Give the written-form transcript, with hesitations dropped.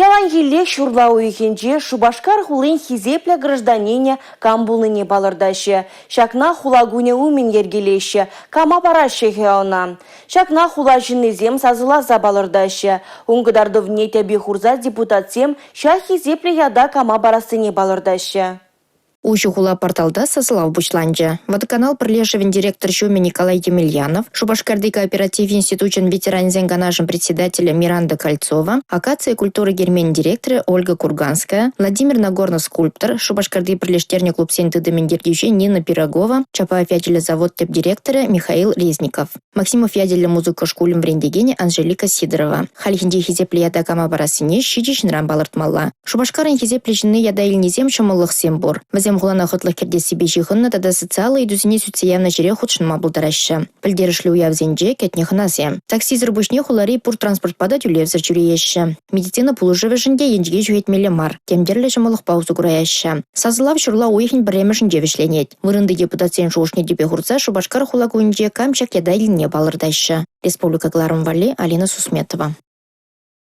Яланхиллех ҫурла уйӑхӗнче Шупашкар хулин хисеплӗ гражданинӗ кам пулнине палӑртаҫҫӗ. Ҫакна хула кунӗ умӗн йӗркелеҫҫӗ. Кама параҫҫӗ-ха ӑна? Ҫакна хула ҫыннисем сасӑласа палӑртаҫҫӗ. Ун кӑтартӑвне тӗпе хурса депутатсем ҫак хисеплӗ ята кама парассине палӑртаҫҫӗ. Уҫӑ хула порталта сасӑлав пуҫланчӗ. Водоканал пӗрлешӗвӗн директор ҫумӗ Николай Емельянов, Шупашкарти кооператив институчӗн ветеранӗсен канашӗн председателӗ Миранда Кольцова, Акация культура керменӗн директорӗ Ольга Курганская, Владимир Нагорнов скульптор, Шупашкарти пӗрлештернӗ клубсен тытӑмӗн ертӳҫи Нина Пирогова, Чапаев ячӗллӗ завод тӗп директорӗ Михаил Резников. Максимов ячӗллӗ музыка шкулӗн вӗрентекенӗ Анжелика Сидорова. Хальхинче хисеплӗ ята кама парассине ҫичӗ ҫынран палӑртмалла. Шупашкарӑн хисеплӗ ҫынни ята илнисем ҫӑмӑллӑхсем пур. Вӗсем хулана хӑтлӑх кӗртессипе ҫыхӑннӑ тата социаллӑ ыйтусене сӳтсе явнӑ ҫӗре хутшӑнма пултараҫҫӗ. Пӗлтерӗшлӗ уявсенче кӗтнӗ хӑнасем. Таксисӗр пуҫне хулари пур транспортпа та тӳлевсӗр ҫӳрееҫҫӗ. Медицина пулӑшӑвӗшӗн те енчӗке ҫӳхетмелле мар, тем тӗрлӗ ҫӑмӑллӑхпа усӑ кураяҫҫӗ. Сасӑлав ҫурла уйӑхӗн пӗрремӗшӗнче вӗҫленет. Вырӑнти депутатсен шухӑшне тӗпе хурса Шупашкар хула кунӗнче кам ҫак ята илнине палӑртаҫҫӗ. Республика кӑларӑм валли Алина Сусметова.